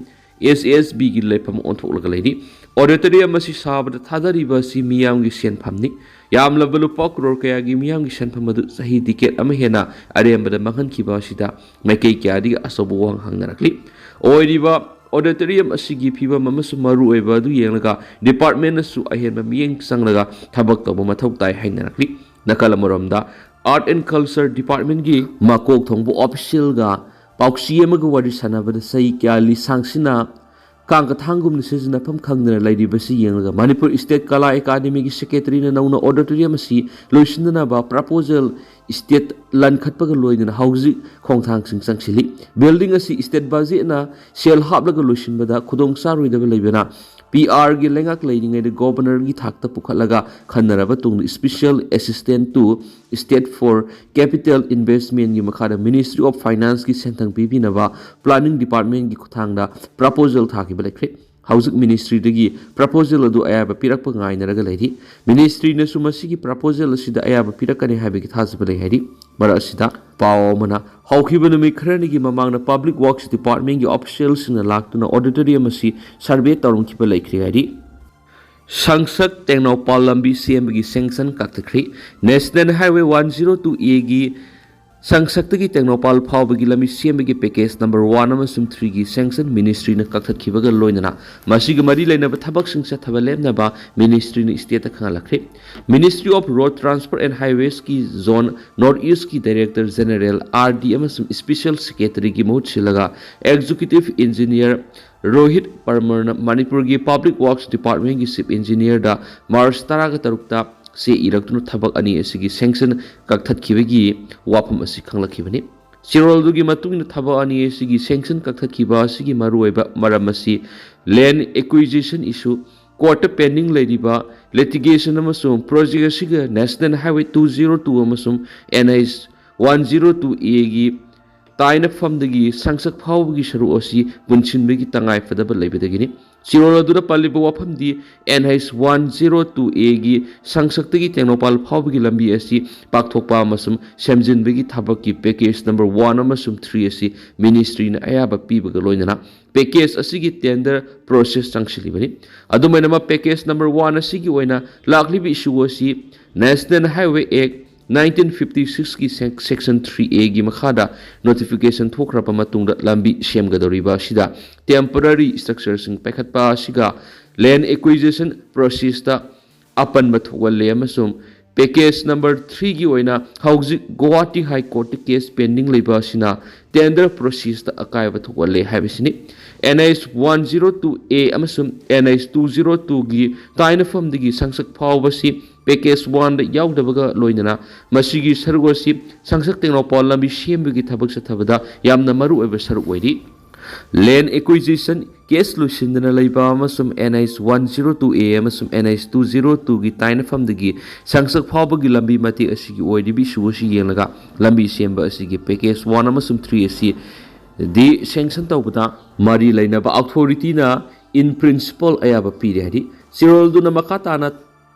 SASBꯒꯤ ꯂꯩꯐꯝ ꯑꯣꯟꯊꯣꯛꯂꯒ ꯂꯩꯔꯤ꯫ Auditorium ꯑꯁꯤ ꯁꯥꯕꯗ ꯊꯥꯗꯔꯤꯕ ꯑꯁꯤ ꯃꯤꯌꯥꯝꯒꯤ ꯁꯦꯟꯐꯝꯅꯤ꯫ ꯌꯥꯝꯂꯕ ꯂꯨꯄꯥ ꯀ꯭ꯔꯣꯔ ꯀꯌꯥꯒꯤ ꯃꯤꯌꯥꯝꯒꯤ ꯁꯦꯟꯐꯝ ꯑꯗꯨ ꯆꯍꯤ decade ꯑꯃ ꯍꯦꯟꯅ ꯑꯔꯦꯝꯕꯗ ꯃꯥꯡꯍꯟꯈꯤꯕ ꯑꯁꯤꯗ ꯃꯥꯏꯀꯩ ꯀꯌꯥꯗꯒꯤ ꯑꯆꯧꯕ ꯋꯥꯍꯪ ꯍꯪꯅꯔꯛꯂꯤ꯫ ꯑꯣꯏꯔꯤꯕ auditorium ꯑꯁꯤꯒꯤ ꯐꯤꯕꯝ ꯑꯃꯁꯨꯡ ꯃꯔꯨꯑꯣꯏꯕ ꯑꯗꯨ ꯌꯦꯡꯂꯒ departmentꯅꯁꯨ ꯑꯍꯦꯟꯕ ꯃꯤꯠꯌꯦꯡ ꯆꯪꯂꯒ ꯊꯕꯛ ꯇꯧꯕ ꯃꯊꯧ ꯇꯥꯏ ꯍꯥꯏꯅꯔꯛꯂꯤ꯫ ꯅꯥꯀꯜ ꯑꯃꯔꯣꯝꯗ Art and Culture Departmentꯀꯤ ꯃꯀꯣꯛ ꯊꯣꯡꯕ officialꯒ ꯄꯥꯎꯆꯦ ꯑꯃꯒ ꯋꯥꯔꯤ ꯁꯥꯟꯅꯕꯗ ꯆꯍꯤ ꯀꯌꯥ ꯂꯤꯁꯥꯡꯁꯤꯟꯅ ꯀꯥꯡ ꯀꯊꯥꯡꯒꯨꯝꯅ ꯁꯤꯖꯤꯟꯅꯐꯝ ꯈꯪꯗꯅ ꯂꯩꯔꯤꯕꯁꯤ ꯌꯦꯡꯂꯒ ꯃꯅꯤꯄꯨꯔ State Kala Academyꯒꯤ secretaryꯅ ꯅꯧꯅ auditorium ꯑꯁꯤ ꯂꯣꯏꯁꯤꯟꯅꯅꯕ proposal state ꯂꯟꯈꯠꯄꯒ ꯂꯣꯏꯅꯅ ꯍꯧꯖꯤꯛ ꯈꯣꯡꯊꯥꯡꯁꯤꯡ ꯆꯪꯁꯤꯜꯂꯤ꯫ Building ꯑꯁꯤ state budgetꯅ ꯁꯦꯜ ꯍꯥꯞꯂꯒ ꯂꯣꯏꯁꯤꯟꯕꯗ ꯈꯨꯗꯣꯡ ꯆꯥꯔꯣꯏꯗꯕ ꯂꯩꯕꯅ, PRꯒꯤ ꯂꯩꯉꯥꯛ ꯂꯩꯔꯤꯉꯩꯗ governorꯒꯤ ꯊꯥꯛꯇ ꯄꯨꯈꯠꯂꯒ ꯈꯟꯅꯔꯕ ꯇꯨꯡꯗ Special Assistant to State for Capital Investmentꯀꯤ ꯃꯈꯥꯗ Ministry of Financeꯀꯤ ꯁꯦꯟꯊꯪ ꯄꯤꯕꯤꯅꯕ Planning Departmentꯀꯤ ꯈꯨꯠꯊꯥꯡꯗ proposal ꯊꯥꯈꯤꯕ ꯂꯩꯈ꯭ꯔꯦ꯫ ꯍꯧꯖꯤꯛ ꯃꯤꯅꯤꯁꯇ꯭ꯔꯤꯗꯒꯤ ꯄ꯭ꯔꯄꯣꯖꯦꯜ ꯑꯗꯨ ꯑꯌꯥꯕ ꯄꯤꯔꯛꯄ ꯉꯥꯏꯅꯔꯒ ꯂꯩꯔꯤ꯫ ꯃꯤꯅꯤꯁꯇ꯭ꯔꯤꯅꯁꯨ ꯃꯁꯤꯒꯤ ꯄ꯭ꯔꯄꯣꯖꯦꯜ ꯑꯁꯤꯗ ꯑꯌꯥꯕ ꯄꯤꯔꯛꯀꯅꯤ ꯍꯥꯏꯕꯒꯤ ꯊꯥꯖꯕ ꯂꯩ ꯍꯥꯏꯔꯤ꯫ ꯃꯔꯛ ꯑꯁꯤꯗ ꯄꯥꯎ ꯑꯃꯅ, ꯍꯧꯈꯤꯕ ꯅꯨꯃꯤꯠ ꯈꯔꯅꯤꯒꯤ ꯃꯃꯥꯡꯗ ꯄꯕ꯭ꯂꯤꯛ ꯋꯥꯔꯛꯁ ꯗꯤꯄꯥꯔꯠꯃꯦꯟꯒꯤ ꯑꯣꯐꯤꯁꯤꯌꯦꯜꯁꯤꯡꯅ ꯂꯥꯛꯇꯨꯅ ꯑꯣꯗꯤꯇꯣꯔꯤꯌꯝ ꯑꯁꯤ ꯁꯔꯚꯦ ꯇꯧꯔꯝꯈꯤꯕ ꯂꯩꯈ꯭ꯔꯦ ꯍꯥꯏꯔꯤ꯫ ꯁꯪꯁꯛ ꯇꯦꯡꯅꯧꯄꯥꯜ ꯂꯝꯕꯤ ꯁꯦꯝꯕꯒꯤ ꯁꯦꯡꯁꯟ ꯀꯛꯊꯠꯈ꯭ꯔꯤ꯫ National highway one zero two ꯑꯦꯒꯤ ꯁꯪꯁꯛꯇꯒꯤ ꯇꯦꯡꯅꯧꯄꯥꯜ ꯐꯥꯎꯕꯒꯤ ꯂꯝꯕꯤ ꯁꯦꯝꯕꯒꯤ ꯄꯦꯀꯦꯖ ꯅꯝꯕꯔ ꯋꯥꯟ ꯑꯃꯁꯨꯡ ꯊ꯭ꯔꯤꯒꯤ ꯁꯦꯡꯁꯟ ꯃꯤꯅꯤꯁꯇ꯭ꯔꯤꯅ ꯀꯛꯊꯠꯈꯤꯕꯒ ꯂꯣꯏꯅꯅ ꯃꯁꯤꯒ ꯃꯔꯤ ꯂꯩꯅꯕ ꯊꯕꯛꯁꯤꯡ ꯆꯠꯊꯕ ꯂꯦꯞꯅꯕ ꯃꯤꯅꯤꯁꯇ꯭ꯔꯤꯅ ꯁ꯭ꯇꯦꯠꯇ ꯈꯪꯍꯜꯂꯛꯈ꯭ꯔꯦ꯫ Ministry of Road Transport and Highwaysꯀꯤ ꯖꯣꯟ ꯅꯣꯔꯠ ꯏꯁꯀꯤ ꯗꯥꯏꯔꯦꯛꯇꯔ ꯖꯦꯅꯔꯦꯜ ꯑꯥꯔ ꯗꯤ ꯑꯃꯁꯨꯡ ꯁ꯭ꯄꯦꯁꯦꯜ ꯁꯦꯀ꯭ꯔꯦꯇꯔꯤꯒꯤ ꯃꯍꯨꯠ ꯁꯤꯜꯂꯒ ꯑꯦꯛꯖꯤꯀ꯭ꯌꯨꯇꯤꯚ ꯏꯟꯖꯤꯅꯤꯌꯔ ꯔꯣꯍꯤꯠ ꯄꯔꯃꯔꯅ ꯃꯅꯤꯄꯨꯔꯒꯤ ꯄꯕ꯭ꯂꯤꯛ ꯋꯥꯔꯛꯁ ꯗꯤꯄꯥꯔꯠꯃꯦꯟꯒꯤ ꯆꯤꯐ ꯏꯟꯖꯤꯅꯤꯌꯔꯗ ꯃꯥꯔꯆ ꯇꯔꯥꯒ ꯇꯔꯨꯛꯇ ꯆꯦ ꯏꯔꯛꯇꯨꯅ ꯊꯕꯛ ꯑꯅꯤ ꯑꯁꯤꯒꯤ ꯁꯦꯡꯁꯟ ꯀꯛꯊꯠꯈꯤꯕꯒꯤ ꯋꯥꯐꯝ ꯑꯁꯤ ꯈꯪꯂꯛꯈꯤꯕꯅꯤ꯫ ꯆꯦꯔꯣꯜꯗꯨꯒꯤ ꯃꯇꯨꯡ ꯏꯟꯅ ꯊꯕꯛ ꯑꯅꯤ ꯑꯁꯤꯒꯤ ꯁꯦꯡꯁꯟ ꯀꯛꯊꯠꯈꯤꯕ ꯑꯁꯤꯒꯤ ꯃꯔꯨꯑꯣꯏꯕ ꯃꯔꯝ ꯑꯁꯤ ꯂꯦꯟ ꯑꯦꯀ꯭ꯋꯤꯖꯤꯁꯟ ꯏꯁꯨ, ꯀꯣꯔꯠꯇ ꯄꯦꯟꯗꯤꯡ ꯂꯩꯔꯤꯕ ꯂꯤꯇꯤꯒꯦꯁꯟ ꯑꯃꯁꯨꯡ ꯄ꯭ꯔꯣꯖꯦꯛ ꯑꯁꯤꯒ national highway two zero two ꯑꯃꯁꯨꯡ N H one zero two ꯑꯦꯒꯤ ꯇꯥꯏꯅꯐꯝꯗꯒꯤ ꯁꯪꯁꯛ ꯐꯥꯎꯕꯒꯤ ꯁꯔꯨꯛ ꯑꯁꯤ ꯄꯨꯟꯁꯤꯟꯕꯒꯤ ꯇꯉꯥꯏ ꯐꯗꯕ ꯂꯩꯕꯗꯒꯤꯅꯤ꯫ ꯆꯦꯔꯣꯜ ꯑꯗꯨꯗ ꯄꯜꯂꯤꯕ ꯋꯥꯐꯝꯗꯤ N H one zero two ꯑꯦꯒꯤ ꯁꯪꯁꯛꯇꯒꯤ ꯇꯦꯡꯅꯧꯄꯥꯜ ꯐꯥꯎꯕꯒꯤ ꯂꯝꯕꯤ ꯑꯁꯤ ꯄꯥꯛꯊꯣꯛꯄ ꯑꯃꯁꯨꯡ ꯁꯦꯝꯖꯤꯟꯕꯒꯤ ꯊꯕꯛꯀꯤ ꯄꯦꯀꯦꯖ ꯅꯝꯕꯔ ꯋꯥꯟ ꯑꯃꯁꯨꯡ ꯊ꯭ꯔꯤ ꯑꯁꯤ ꯃꯤꯅꯤꯁꯇ꯭ꯔꯤꯅ ꯑꯌꯥꯕ ꯄꯤꯕꯒ ꯂꯣꯏꯅꯅ ꯄꯦꯀꯦꯖ ꯑꯁꯤꯒꯤ ꯇꯦꯟꯗꯔ ꯄ꯭ꯔꯣꯁꯦꯁ ꯆꯪꯁꯤꯜꯂꯤꯕꯅꯤ꯫ ꯑꯗꯨꯝ ꯑꯣꯏꯅꯃꯛ, ꯄꯦꯀꯦꯖ ꯅꯝꯕꯔ ꯋꯥꯟ ꯑꯁꯤꯒꯤ ꯑꯣꯏꯅ ꯂꯥꯛꯂꯤꯕ ꯏꯁꯨ ꯑꯁꯤ ꯅꯦꯁꯅꯦꯜ ꯍꯥꯏꯋꯦ ꯑꯦꯛ ꯅꯥꯏꯟꯇꯤꯟ ꯐꯤꯐꯇꯤ ꯁꯤꯛꯁꯀꯤ ꯁꯦꯛ-, ꯁꯦꯛꯁꯟ ꯊ꯭ꯔꯤ ꯑꯦꯒꯤ ꯃꯈꯥꯗ ꯅꯣꯇꯤꯐꯤꯀꯦꯁꯟ ꯊꯣꯛꯈ꯭ꯔꯕ ꯃꯇꯨꯡꯗ ꯂꯝꯕꯤ ꯁꯦꯝꯒꯗꯧꯔꯤꯕ ꯑꯁꯤꯗ ꯇꯦꯝꯄꯣꯔꯔꯤ ꯁ꯭ꯇ꯭ꯔꯛꯆꯔꯁꯤꯡ ꯄꯥꯏꯈꯠꯄ ꯑꯁꯤꯒ ꯂꯦꯟ ꯑꯦꯀ꯭ꯋꯤꯖꯤꯁꯟ ꯄ꯭ꯔꯣꯁꯦꯁꯇ ꯑꯄꯟꯕ ꯊꯣꯛꯍꯜꯂꯦ ꯑꯃꯁꯨꯡ ꯄꯦꯀꯦꯖ ꯅꯝꯕꯔ ꯊ꯭ꯔꯤꯒꯤ ꯑꯣꯏꯅ ꯍꯧꯖꯤꯛ ꯒꯨꯋꯥꯍꯥꯇꯤ ꯍꯥꯏ ꯀꯣꯔꯠꯇ ꯀꯦꯁ ꯄꯦꯟꯗꯤꯡ ꯂꯩꯕ ꯑꯁꯤꯅ ꯇꯦꯟꯗꯔ ꯄ꯭ꯔꯣꯁꯦꯁꯇ ꯑꯀꯥꯏꯕ ꯊꯣꯛꯍꯜꯂꯦ ꯍꯥꯏꯕꯁꯤꯅꯤ꯫ N H one zero two A ꯑꯃꯁꯨꯡ ꯑꯦꯟ ꯑꯩꯆ ꯇꯨ ꯖꯤꯔꯣ ꯇꯨꯒꯤ ꯇꯥꯏꯅꯐꯝꯗꯒꯤ ꯁꯪꯁꯛ ꯐꯥꯎꯕꯁꯤ ꯄꯦꯀꯦꯖ ꯋꯥꯟꯗ ꯌꯥꯎꯗꯕꯒ ꯂꯣꯏꯅꯅ ꯃꯁꯤꯒꯤ ꯁꯔꯨꯛ ꯑꯁꯤ ꯁꯪꯁꯛ ꯇꯦꯡꯅꯧꯄꯥꯜ ꯂꯝꯕꯤ ꯁꯦꯝꯕꯒꯤ ꯊꯕꯛ ꯆꯠꯊꯕꯗ ꯌꯥꯝꯅ ꯃꯔꯨꯑꯣꯏꯕ ꯁꯔꯨꯛ ꯑꯣꯏꯔꯤ꯫ ꯂꯦꯟ ꯑꯦꯀ꯭ꯋꯤꯖꯤꯁꯟ ꯀꯦꯁ ꯂꯣꯏꯁꯤꯟꯗꯅ ꯂꯩꯕ ꯑꯃꯁꯨꯡ N H one zero two A ꯑꯃꯁꯨꯡ ꯑꯦꯟ ꯑꯩꯆ ꯇꯨ ꯖꯤꯔꯣ ꯇꯨꯒꯤ ꯇꯥꯏꯅꯐꯝꯗꯒꯤ ꯁꯪꯁꯛ ꯐꯥꯎꯕꯒꯤ ꯂꯝꯕꯤ ꯃꯇꯦꯛ ꯑꯁꯤꯒꯤ ꯑꯣꯏꯔꯤꯕ ꯏꯁꯨ ꯑꯁꯤ ꯌꯦꯡꯂꯒ ꯂꯝꯕꯤ ꯁꯦꯝꯕ ꯑꯁꯤꯒꯤ ꯄꯦꯀꯦꯖ ꯋꯥꯟ ꯑꯃꯁꯨꯡ ꯊ꯭ꯔꯤ ꯑꯁꯤ ꯗꯤ ꯁꯦꯡꯁꯟ ꯇꯧꯕꯗ ꯃꯔꯤ ꯂꯩꯅꯕ ꯑꯣꯊꯣꯔꯤꯇꯤꯅ in principle ꯑꯌꯥꯕ ꯄꯤꯔꯦ ꯍꯥꯏꯔꯤ꯫ ꯆꯦꯔꯣꯜꯗꯨꯅ ꯃꯈꯥ ꯇꯥꯅ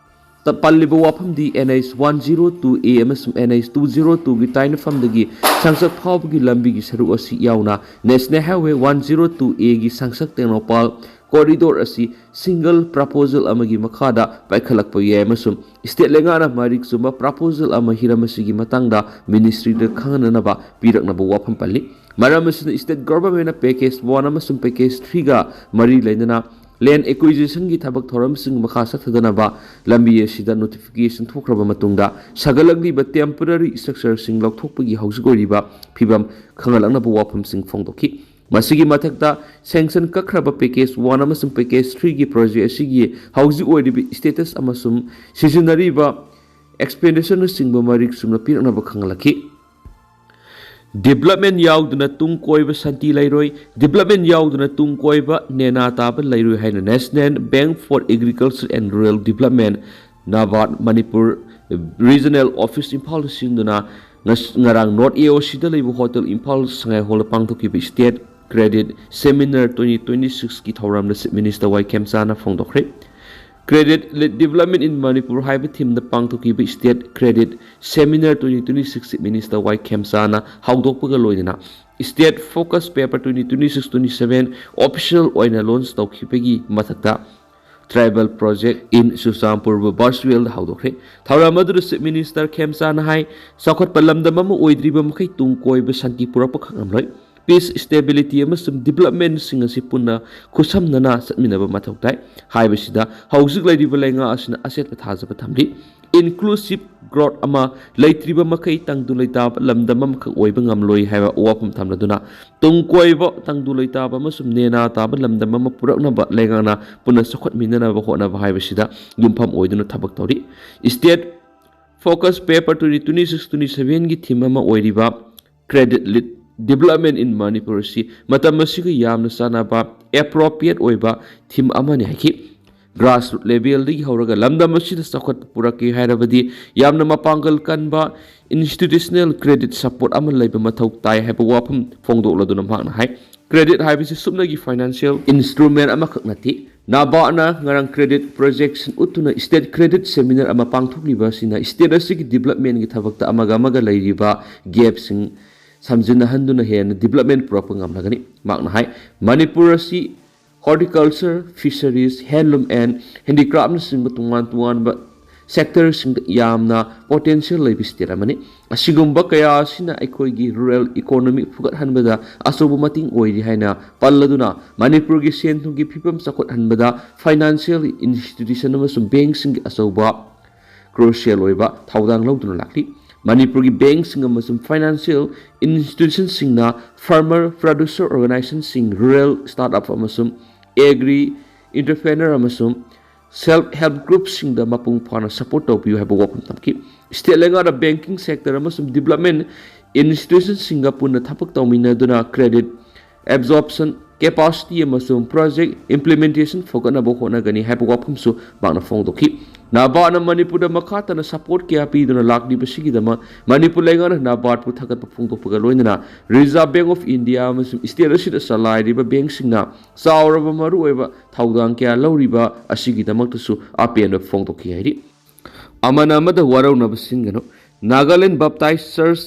ꯇ-, ꯄꯜꯂꯤꯕ ꯋꯥꯐꯝꯗꯤ N H one zero two A ꯑꯃꯁꯨꯡ N H two zero two ꯒꯤ ꯇꯥꯏꯅꯐꯝꯗꯒꯤ ꯁꯪꯁꯛ ꯐꯥꯎꯕꯒꯤ ꯂꯝꯕꯤꯒꯤ ꯁꯔꯨꯛ ꯑꯁꯤ ꯌꯥꯎꯅ National Highway one zero two A ꯒꯤ ꯁꯪꯁꯛ ꯇꯦꯡꯅꯧꯄꯜ corridor ꯑꯁꯤ single proposal ꯑꯃꯒꯤ ꯃꯈꯥꯗ ꯄꯥꯏꯈꯠꯂꯛꯄ ꯌꯥꯏ ꯑꯃꯁꯨꯡ state ꯂꯩꯉꯥꯛꯅ ꯃꯔꯤꯛ ꯆꯨꯝꯕ proposal ꯑꯃ ꯍꯤꯔꯝ ꯑꯁꯤꯒꯤ ꯃꯇꯥꯡꯗ ministry ꯗ ꯈꯪꯍꯟꯅꯅꯕ ꯄꯤꯔꯛꯅꯕ ꯋꯥꯐꯝ ꯄꯜꯂꯤ꯫ ꯃꯔꯝ ꯑꯁꯤꯅ state government ꯅ package one ꯑꯃꯁꯨꯡ package three ꯒ ꯃꯔꯤ ꯂꯩꯅꯅ land acquisition ꯒꯤ ꯊꯕꯛ ꯊꯧꯔꯝꯁꯤꯡ ꯃꯈꯥ ꯆꯠꯊꯗꯅꯕ ꯂꯝꯕꯤ ꯑꯁꯤꯗ notification ꯊꯣꯛꯈ꯭ꯔꯕ ꯃꯇꯨꯡꯗ ꯁꯥꯒꯠꯂꯛꯂꯤꯕ temporary structure ꯁꯤꯡ ꯂꯧꯊꯣꯛꯄꯒꯤ ꯍꯧꯖꯤꯛ ꯑꯣꯏꯔꯤꯕ ꯐꯤꯕꯝ ꯈꯪꯍꯜꯂꯛꯅꯕ ꯋꯥꯐꯝꯁꯤꯡ ꯐꯣꯡꯗꯣꯛꯈꯤ꯫ ꯃꯁꯤꯒꯤ ꯃꯊꯛꯇ, sanction ꯀꯛꯈ꯭ꯔꯕ package one ꯑꯃꯁꯨꯡ package three ꯒꯤ project ꯑꯁꯤꯒꯤ ꯍꯧꯖꯤꯛ ꯑꯣꯏꯔꯤꯕ status ꯑꯃꯁꯨꯡ ꯁꯤꯖꯤꯟꯅꯔꯤꯕ expenditure ꯅꯆꯤꯡꯕ ꯃꯔꯤꯛ ꯆꯨꯝꯅ ꯄꯤꯔꯛꯅꯕ ꯈꯪꯍꯜꯂꯛꯈꯤ꯫ Development ꯌꯥꯎꯗꯅ ꯇꯨꯡ ꯀꯣꯏꯕ ꯁꯥꯟꯇꯤ ꯂꯩꯔꯣꯏ꯫ Development ꯌꯥꯎꯗꯅ ꯇꯨꯡ ꯀꯣꯏꯕ ꯅꯦꯅꯥ ꯇꯥꯕ ꯂꯩꯔꯣꯏ ꯍꯥꯏꯅ National Bank for Agriculture and Rural Development, NABARD, Manipur Regional Office ꯏꯝꯐꯥꯜꯗ ꯁꯤꯟꯗꯨꯅ ꯉꯁ-, ꯉꯔꯥꯡ North A O C ꯗ ꯂꯩꯕ Hotel Imphal Sangai Hall ꯗ ꯄꯥꯡꯊꯣꯛꯈꯤꯕ State Credit Seminar twenty twenty-six ꯀꯤ ꯊꯧꯔꯝꯗ Chief Minister Y ꯈꯦꯝꯆꯥꯅ ꯐꯣꯡꯗꯣꯛꯈ꯭ꯔꯦ꯫ Credit Led Development in Manipur ꯍꯥꯏꯕ theme ꯗ ꯄꯥꯡꯊꯣꯛꯈꯤꯕ State Credit Seminar twenty twenty-six Chief Minister ꯋꯥꯏ ꯈꯦꯝꯆꯥꯅ ꯍꯧꯗꯣꯛꯄꯒ ꯂꯣꯏꯅꯅ State Focus Paper twenty twenty-six twenty-seven official ꯑꯣꯏꯅ launch ꯇꯧꯈꯤꯕꯒꯤ ꯃꯊꯛꯇ Tribal Project in Churachandpur virtual ꯗ ꯍꯧꯗꯣꯛꯈ꯭ꯔꯦ꯫ ꯊꯧꯔꯝ ꯑꯗꯨꯗ Chief Minister ꯈꯦꯝꯆꯥꯅ ꯍꯥꯏ, ꯆꯥꯎꯈꯠꯄ ꯂꯝꯗꯝ ꯑꯃ ꯑꯣꯏꯗ꯭ꯔꯤꯕ ꯃꯈꯩ ꯇꯨꯡ ꯀꯣꯏꯕ ꯁꯥꯟꯇꯤ ꯄꯨꯔꯛꯄ ꯈꯪꯉꯝꯂꯣꯏ꯫ Peace, stability ꯑꯃꯁꯨꯡ development ꯁꯤꯡ ꯑꯁꯤ ꯄꯨꯟꯅ ꯈꯨꯠꯁꯝꯅꯅ ꯆꯠꯃꯤꯟꯅꯕ ꯃꯊꯧ ꯇꯥꯏ꯫ ꯍꯥꯏꯕꯁꯤꯗ ꯍꯧꯖꯤꯛ ꯂꯩꯔꯤꯕ ꯂꯩꯉꯥꯛ ꯑꯁꯤꯅ ꯑꯆꯦꯠꯄ ꯊꯥꯖꯕ ꯊꯝꯂꯤ꯫ Inclusive growth ꯑꯃ ꯂꯩꯇ꯭ꯔꯤꯕ ꯃꯈꯩ ꯇꯪꯗꯨ ꯂꯩꯇꯥꯕ ꯂꯝꯗꯝ ꯑꯃꯈꯛ ꯑꯣꯏꯕ ꯉꯝꯂꯣꯏ ꯍꯥꯏꯕ ꯋꯥꯐꯝ ꯊꯝꯂꯗꯨꯅ ꯇꯨꯡ ꯀꯣꯏꯕ, ꯇꯪꯗꯨ ꯂꯩꯇꯥꯕ ꯑꯃꯁꯨꯡ ꯅꯦꯅꯥ ꯇꯥꯕ ꯂꯝꯗꯝ ꯑꯃ ꯄꯨꯔꯛꯅꯕ ꯂꯩꯉꯥꯛꯅ ꯄꯨꯟꯅ ꯆꯥꯎꯈꯠꯃꯤꯟꯅꯅꯕ ꯍꯣꯠꯅꯕ ꯍꯥꯏꯕꯁꯤꯗ ꯌꯨꯝꯐꯝ ꯑꯣꯏꯗꯨꯅ ꯊꯕꯛ ꯇꯧꯔꯤ꯫ State Focus Paper twenty twenty-six twenty-seven ꯒꯤ theme ꯑꯃ ꯑꯣꯏꯔꯤꯕ Credit Led Development in Manipur ꯑꯁꯤ ꯃꯇꯝ ꯑꯁꯤꯒ ꯌꯥꯝꯅ ꯆꯥꯟꯅꯕ, appropriate ꯑꯣꯏꯕ theme ꯑꯃꯅꯤ ꯍꯥꯏꯈꯤ꯫ Grassroots level ꯗꯒꯤ ꯍꯧꯔꯒ ꯂꯝꯗꯝ ꯑꯁꯤꯗ ꯆꯥꯎꯈꯠꯄ ꯄꯨꯔꯛꯀꯦ ꯍꯥꯏꯔꯕꯗꯤ ꯌꯥꯝꯅ ꯃꯄꯥꯡꯒꯜ ꯀꯟꯕ institutional credit support ꯑꯃ ꯂꯩꯕ ꯃꯊꯧ ꯇꯥꯏ ꯍꯥꯏꯕ ꯋꯥꯐꯝ ꯐꯣꯡꯗꯣꯛꯂꯗꯨꯅ ꯃꯍꯥꯛꯅ ꯍꯥꯏ, Credit ꯍꯥꯏꯕꯁꯤ ꯁꯨꯞꯅꯒꯤ financial instrument ꯑꯃꯈꯛ ꯅꯠꯇꯦ꯫ ꯅꯥꯕꯥꯔꯗꯅ ꯉꯔꯥꯡ credit projection ꯎꯠꯇꯨꯅ state credit seminar ꯑꯃ ꯄꯥꯡꯊꯣꯛꯂꯤꯕ ꯑꯁꯤꯅ state ꯑꯁꯤꯒꯤ developmentꯒꯤ ꯊꯕꯛꯇ ꯑꯃꯒ ꯑꯃꯒ ꯂꯩꯔꯤꯕ gapꯁꯤꯡ ꯁꯝꯖꯤꯟꯅꯍꯟꯗꯨꯅ ꯍꯦꯟꯅ development ꯄꯨꯔꯛꯄ ꯉꯝꯂꯒꯅꯤ꯫ ꯃꯍꯥꯛꯅ ꯍꯥꯏ, ꯃꯅꯤꯄꯨꯔ ꯑꯁꯤ horticulture, fisheries, handloom and handicraftꯅꯆꯤꯡꯕ ꯇꯣꯉꯥꯟ ꯇꯣꯉꯥꯟꯕ sectorꯁꯤꯡꯗ ꯌꯥꯝꯅ potential ꯂꯩꯕ state ꯑꯃꯅꯤ꯫ ꯑꯁꯤꯒꯨꯝꯕ ꯀꯌꯥ ꯑꯁꯤꯅ ꯑꯩꯈꯣꯏꯒꯤ rural economy ꯐꯨꯒꯠꯍꯟꯕꯗ ꯑꯆꯧꯕ ꯃꯇꯦꯡ ꯑꯣꯏꯔꯤ ꯍꯥꯏꯅ ꯄꯜꯂꯗꯨꯅ, ꯃꯅꯤꯄꯨꯔꯒꯤ ꯁꯦꯟ ꯊꯨꯝꯒꯤ ꯐꯤꯕꯝ ꯆꯥꯎꯈꯠꯍꯟꯕꯗ financial institution ꯑꯃꯁꯨꯡ bankꯁꯤꯡꯒꯤ ꯑꯆꯧꯕ crucial ꯑꯣꯏꯕ ꯊꯧꯗꯥꯡ ꯂꯧꯗꯨꯅ ꯂꯥꯛꯂꯤ꯫ ꯃꯅꯤꯄꯨꯔꯒꯤ bankꯁꯤꯡ ꯑꯃꯁꯨꯡ financial institutionꯁꯤꯡꯅ farmer, producer organizationꯁꯤꯡ, rural startup ꯑꯃꯁꯨꯡ agri entrepreneur ꯑꯃꯁꯨꯡ self help groupꯁꯤꯡꯗ ꯃꯄꯨꯡ ꯐꯥꯅ support ꯇꯧꯕꯤꯌꯨ ꯍꯥꯏꯕ ꯋꯥꯐꯝ ꯊꯝꯈꯤ꯫ State ꯂꯩꯉꯥꯛꯅ banking sector ꯑꯃꯁꯨꯡ development institutionꯁꯤꯡꯒ ꯄꯨꯟꯅ ꯊꯕꯛ ꯇꯧꯃꯤꯟꯅꯗꯨꯅ credit absorption capacity ꯑꯃꯁꯨꯡ project implementation ꯐꯒꯠꯅꯕ ꯍꯣꯠꯅꯒꯅꯤ ꯍꯥꯏꯕ ꯋꯥꯐꯝꯁꯨ ꯃꯍꯥꯛꯅ ꯐꯣꯡꯗꯣꯛꯈꯤ꯫ ꯅꯥꯕꯥꯔꯗꯅ ꯃꯅꯤꯄꯨꯔꯗ ꯃꯈꯥ ꯇꯥꯅ support ꯀꯌꯥ ꯄꯤꯗꯨꯅ ꯂꯥꯛꯂꯤꯕꯁꯤꯒꯤꯗꯃꯛ ꯃꯅꯤꯄꯨꯔ ꯂꯩꯉꯥꯛꯅ ꯅꯥꯕꯥꯔꯗꯄꯨ ꯊꯥꯒꯠꯄ ꯐꯣꯡꯗꯣꯛꯄꯒ ꯂꯣꯏꯅꯅ Reserve Bank of India ꯑꯃꯁꯨꯡ state ꯑꯁꯤꯗ ꯆꯂꯥꯏꯔꯤꯕ bankꯁꯤꯡꯅ ꯆꯥꯎꯔꯕ ꯃꯔꯨꯑꯣꯏꯕ ꯊꯧꯗꯥꯡ ꯀꯌꯥ ꯂꯧꯔꯤꯕ ꯑꯁꯤꯒꯤꯗꯃꯛꯇꯁꯨ ꯑꯄꯦꯟꯕ ꯐꯣꯡꯗꯣꯛꯈꯤ ꯍꯥꯏꯔꯤ꯫ ꯑꯃꯅ ꯑꯃꯗ ꯋꯥꯔꯧꯅꯕ ꯁꯤꯟꯒꯅꯨ꯫ Nagaland Baptist Church,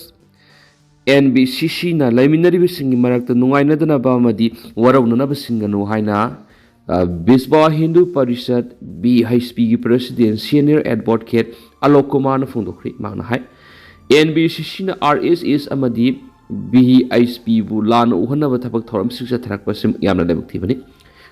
NBCCꯅ ꯂꯩꯃꯤꯟꯅꯔꯤꯕꯁꯤꯡꯒꯤ ꯃꯔꯛꯇ ꯅꯨꯡꯉꯥꯏꯅꯗꯅꯕ ꯑꯃꯗꯤ ꯋꯥꯔꯧꯅꯅꯕ ꯁꯤꯟꯒꯅꯨ ꯍꯥꯏꯅ, ꯑ, Vishwa Hindu Parishad, VHPꯒꯤ president, senior advocate Alok ꯀꯨꯃꯥꯔꯅ ꯐꯣꯡꯗꯣꯛꯈ꯭ꯔꯤ꯫ ꯃꯍꯥꯛꯅ ꯍꯥꯏ, NBCCꯅ RSS ꯑꯃꯗꯤ VHPꯕꯨ ꯂꯥꯟꯅ ꯎꯍꯟꯅꯕ ꯊꯕꯛ ꯊꯧꯔꯝꯁꯤꯡ ꯆꯠꯊꯔꯛꯄꯁꯤ ꯌꯥꯝꯅ ꯂꯥꯏꯕꯛ ꯊꯤꯕꯅꯤ꯫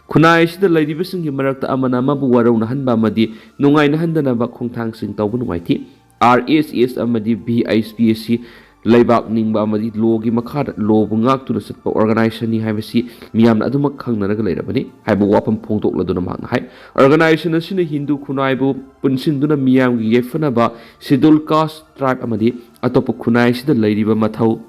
ꯈꯨꯟꯅꯥꯏ ꯑꯁꯤꯗ ꯂꯩꯔꯤꯕꯁꯤꯡꯒꯤ ꯃꯔꯛꯇ ꯑꯃꯅ ꯑꯃꯕꯨ ꯋꯥꯔꯧꯅꯍꯟꯕ ꯑꯃꯗꯤ ꯅꯨꯡꯉꯥꯏꯅꯍꯟꯗꯅꯕ ꯈꯣꯡꯊꯥꯡꯁꯤꯡ ꯇꯧꯕ ꯅꯨꯡꯉꯥꯏꯇꯦ꯫ RSS ꯑꯃꯗꯤ VHP ꯑꯁꯤ ꯂꯩꯕꯥꯛ ꯅꯤꯡꯕ ꯑꯃꯗꯤ lawꯒꯤ ꯃꯈꯥꯗ lawꯕꯨ ꯉꯥꯛꯇꯨꯅ ꯆꯠꯄ organizationꯅꯤ ꯍꯥꯏꯕꯁꯤ ꯃꯤꯌꯥꯝꯅ ꯑꯗꯨꯃꯛ ꯈꯪꯅꯔꯒ ꯂꯩꯔꯕꯅꯤ ꯍꯥꯏꯕ ꯋꯥꯐꯝ ꯐꯣꯡꯗꯣꯛꯂꯗꯨꯅ ꯃꯍꯥꯛꯅ ꯍꯥꯏ, organization ꯑꯁꯤꯅ ꯍꯤꯟꯗꯨ ꯈꯨꯟꯅꯥꯏꯕꯨ ꯄꯨꯟꯁꯤꯟꯗꯨꯅ ꯃꯤꯌꯥꯝꯒꯤ ꯌꯥꯏꯐꯅꯕ Scheduled Caste, tribe ꯑꯃꯗꯤ ꯑꯇꯣꯞꯄ ꯈꯨꯟꯅꯥꯏ ꯑꯁꯤꯗ ꯂꯩꯔꯤꯕ ꯃꯊꯧ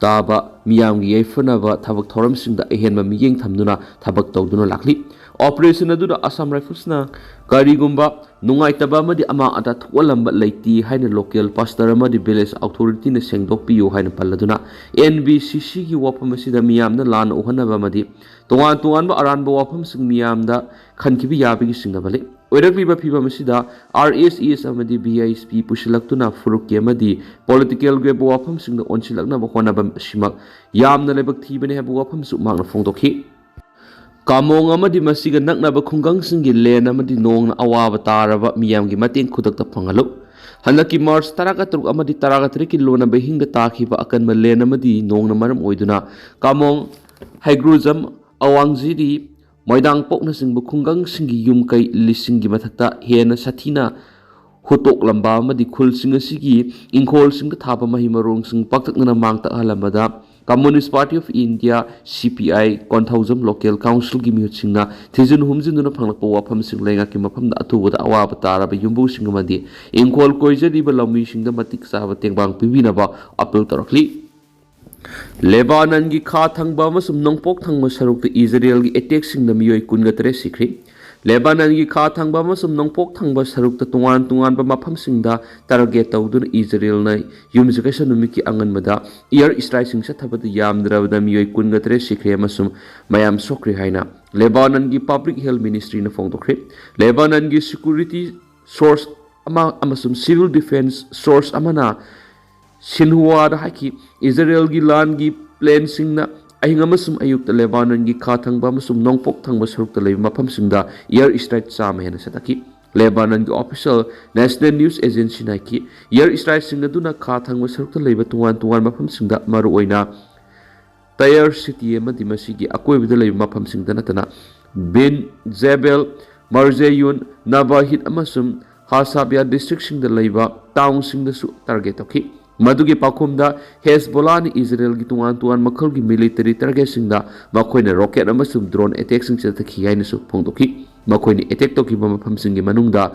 ꯇꯥꯕ ꯃꯤꯌꯥꯝꯒꯤ ꯌꯥꯏꯐꯅꯕ ꯊꯕꯛ ꯊꯧꯔꯝꯁꯤꯡꯗ ꯑꯍꯦꯟꯕ ꯃꯤꯠꯌꯦꯡ ꯊꯝꯗꯨꯅ ꯊꯕꯛ ꯇꯧꯗꯨꯅ ꯂꯥꯛꯂꯤ꯫ Operation ꯑꯗꯨꯗ Assam Riflesꯅ ꯀꯔꯤꯒꯨꯝꯕ ꯅꯨꯡꯉꯥꯏꯇꯕ ꯑꯃꯗꯤ ꯑꯃꯥꯡ ꯑꯇꯥ ꯊꯣꯛꯍꯜꯂꯝꯕ ꯂꯩꯇꯦ ꯍꯥꯏꯅ local pastor ꯑꯃꯗꯤ village authorityꯅ ꯁꯦꯡꯗꯣꯛꯄꯤꯌꯨ ꯍꯥꯏꯅ ꯄꯜꯂꯗꯨꯅ, NBCCꯒꯤ ꯋꯥꯐꯝ ꯑꯁꯤꯗ ꯃꯤꯌꯥꯝꯅ ꯂꯥꯟꯅ ꯎꯍꯟꯅꯕ ꯑꯃꯗꯤ ꯇꯣꯉꯥꯟ ꯇꯣꯉꯥꯟꯕ ꯑꯔꯥꯟꯕ ꯋꯥꯐꯝꯁꯤꯡ ꯃꯤꯌꯥꯝꯗ ꯈꯟꯈꯤꯕ ꯌꯥꯕꯒꯤ ꯆꯤꯡꯅꯕ ꯂꯩ꯫ ꯑꯣꯏꯔꯛꯂꯤꯕ ꯐꯤꯕꯝ ꯑꯁꯤꯗ RSS ꯑꯃꯗꯤ VIP ꯄꯨꯁꯤꯜꯂꯛꯇꯨꯅ ꯐꯨꯔꯨꯞꯀꯤ ꯑꯃꯗꯤ political ꯑꯣꯏꯕ ꯋꯥꯐꯝꯁꯤꯡꯗ ꯑꯣꯟꯁꯤꯜꯂꯛꯅꯕ ꯍꯣꯠꯅꯕ ꯑꯁꯤꯃꯛ ꯌꯥꯝꯅ ꯂꯥꯏꯕꯛ ꯊꯤꯕꯅꯤ ꯍꯥꯏꯕ ꯋꯥꯐꯝꯁꯨ ꯃꯍꯥꯛꯅ ꯐꯣꯡꯗꯣꯛꯈꯤ꯫ ꯀꯥꯃꯣꯡ ꯑꯃꯗꯤ ꯃꯁꯤꯒ ꯅꯛꯅꯕ ꯈꯨꯡꯒꯪꯁꯤꯡꯒꯤ land ꯑꯃꯗꯤ ꯅꯣꯡꯅ ꯑꯋꯥꯕ ꯇꯥꯔꯕ ꯃꯤꯌꯥꯝꯒꯤ ꯃꯇꯦꯡ ꯈꯨꯗꯛꯇ ꯐꯪꯍꯜꯂꯨ꯫ ꯍꯟꯗꯛꯀꯤ March ꯇꯔꯥꯇꯔꯨꯛ ꯑꯃꯗꯤ ꯇꯔꯥꯇꯔꯦꯠꯀꯤ ꯂꯣꯟꯅꯕ ꯏꯍꯤꯡꯗ ꯇꯥꯈꯤꯕ ꯑꯀꯟꯕ land ꯑꯃꯗꯤ ꯅꯣꯡꯅ ꯃꯔꯝ ꯑꯣꯏꯗꯨꯅ ꯀꯥꯃꯣꯡ, ꯍꯩꯒ꯭ꯔꯨꯖꯝ, ꯑꯋꯥꯡꯖꯤꯔꯤ, ꯃꯣꯏꯗꯥꯡꯄꯣꯛꯅꯆꯤꯡꯕ ꯈꯨꯡꯒꯪꯁꯤꯡꯒꯤ ꯌꯨꯝ ꯀꯩ ꯂꯤꯁꯤꯡꯒꯤ ꯃꯊꯛꯇ ꯍꯦꯟꯅ ꯁꯥꯊꯤꯅ ꯍꯨꯠꯇꯣꯛꯂꯝꯕ ꯑꯃꯗꯤ ꯈꯨꯜꯁꯤꯡ ꯑꯁꯤꯒꯤ ꯏꯪꯈꯣꯜꯁꯤꯡꯗ ꯊꯥꯕ ꯃꯍꯩ ꯃꯔꯣꯡꯁꯤꯡ ꯄꯥꯛꯇꯛꯅꯅ ꯃꯥꯡ ꯇꯥꯛꯍꯜꯂꯝꯕꯗ Communist Party of India, CPI, Konthoujam local councilꯒꯤ ꯃꯤꯍꯨꯠꯁꯤꯡꯅ ꯊꯤꯖꯤꯟ ꯍꯨꯝꯖꯤꯟꯗꯨꯅ ꯐꯪꯂꯛꯄ ꯋꯥꯐꯝꯁꯤꯡ ꯂꯩꯉꯥꯛꯀꯤ ꯃꯐꯝꯗ ꯑꯊꯨꯕꯗ ꯑꯋꯥꯕ ꯇꯥꯔꯕ ꯌꯨꯝꯕꯨꯁꯤꯡ ꯑꯃꯗꯤ ꯏꯪꯈꯣꯜ ꯀꯣꯏꯖꯔꯤꯕ ꯂꯧꯃꯤꯁꯤꯡꯗ ꯃꯇꯤꯛ ꯆꯥꯕ ꯇꯦꯡꯕꯥꯡ ꯄꯤꯕꯤꯅꯕ appeal ꯇꯧꯔꯛꯂꯤ꯫ ꯂꯦꯕꯥꯅꯟꯒꯤ ꯈꯥ ꯊꯪꯕ ꯑꯃꯁꯨꯡ ꯅꯣꯡꯄꯣꯛ ꯊꯪꯕ ꯁꯔꯨꯛꯇ ꯏꯖꯔꯦꯜꯒꯤ attackꯁꯤꯡꯗ ꯃꯤꯑꯣꯏ ꯀꯨꯟꯒ ꯇꯔꯦꯠ ꯁꯤꯈ꯭ꯔꯦ꯫ ꯂꯦꯕꯥꯅꯟꯒꯤ ꯈꯥ ꯊꯪꯕ ꯑꯃꯁꯨꯡ ꯅꯣꯡꯄꯣꯛ ꯊꯪꯕ ꯁꯔꯨꯛꯇ ꯇꯣꯉꯥꯟ ꯇꯣꯉꯥꯟꯕ ꯃꯐꯝꯁꯤꯡꯗ target ꯇꯧꯗꯨꯅ ꯏꯖꯔꯦꯜꯅ ꯌꯨꯝꯁꯀꯩꯁ ꯅꯨꯃꯤꯠꯀꯤ ꯑꯉꯟꯕꯗ air strikeꯁꯤꯡ ꯆꯠꯊꯕꯗ ꯌꯥꯝꯗ꯭ꯔꯕꯗ ꯃꯤꯑꯣꯏ ꯀꯨꯟꯒ ꯇꯔꯦꯠ ꯁꯤꯈ꯭ꯔꯦ ꯑꯃꯁꯨꯡ ꯃꯌꯥꯝ ꯁꯣꯛꯈ꯭ꯔꯦ ꯍꯥꯏꯅ ꯂꯦꯕꯥꯅꯟꯒꯤ Public Health Ministryꯅ ꯐꯣꯡꯗꯣꯛꯈ꯭ꯔꯦ꯫ ꯂꯦꯕꯥꯅꯟꯒꯤ security source ꯑꯃ ꯑꯃꯁꯨꯡ civil defence source ꯑꯃꯅ ꯁꯤꯟꯍꯨꯋꯥꯗ ꯍꯥꯏꯈꯤ, ꯏꯖꯔꯦꯜꯒꯤ ꯂꯥꯟꯒꯤ planeꯁꯤꯡꯅ ꯑꯍꯤꯡ ꯑꯃꯁꯨꯡ ꯑꯌꯨꯛꯇ ꯂꯦꯕꯥꯅꯟꯒꯤ ꯈꯥ ꯊꯪꯕ ꯑꯃꯁꯨꯡ ꯅꯣꯡꯄꯣꯛ ꯊꯪꯕ ꯁꯔꯨꯛꯇ ꯂꯩꯕ ꯃꯐꯝꯁꯤꯡꯗ air strike ꯆꯥꯝꯃ ꯍꯦꯟꯅ ꯆꯠꯊꯈꯤ꯫ ꯂꯦꯕꯥꯅꯟꯒꯤ official National News Agencyꯅ ꯍꯥꯏꯈꯤ, air strikeꯁꯤꯡ ꯑꯗꯨꯅ ꯈꯥ ꯊꯪꯕ ꯁꯔꯨꯛꯇ ꯂꯩꯕ ꯇꯣꯉꯥꯟ ꯇꯣꯉꯥꯟꯕ ꯃꯐꯝꯁꯤꯡꯗ, ꯃꯔꯨꯑꯣꯏꯅ ꯇꯌꯔ city ꯑꯃꯗꯤ ꯃꯁꯤꯒꯤ ꯑꯀꯣꯏꯕꯗ ꯂꯩꯕ ꯃꯐꯝꯁꯤꯡꯗ ꯅꯠꯇꯅ ꯕꯤꯟ ꯖꯦꯕꯦꯜ, ꯃꯔꯖꯦꯌꯨꯟ, ꯅꯕꯥꯍꯤꯠ ꯑꯃꯁꯨꯡ ꯍꯥꯁꯥꯕꯤꯌꯥ districtꯁꯤꯡꯗ ꯂꯩꯕ townꯁꯤꯡꯗꯁꯨ target ꯇꯧꯈꯤ꯫ ꯃꯗꯨꯒꯤ ꯄꯥꯎꯈꯨꯝꯗ ꯍꯦꯖꯕꯣꯂꯥꯅ ꯏꯖꯔꯦꯜꯒꯤ ꯇꯣꯉꯥꯟ ꯇꯣꯉꯥꯟ ꯃꯈꯜꯒꯤ military targetꯁꯤꯡꯗ ꯃꯈꯣꯏꯅ rocket ꯑꯃꯁꯨꯡ drone attackꯁꯤꯡ ꯆꯠꯊꯈꯤ ꯍꯥꯏꯅꯁꯨ ꯐꯣꯡꯗꯣꯛꯈꯤ꯫ ꯃꯈꯣꯏꯅ attack ꯇꯧꯈꯤꯕ ꯃꯐꯝꯁꯤꯡꯒꯤ ꯃꯅꯨꯡꯗ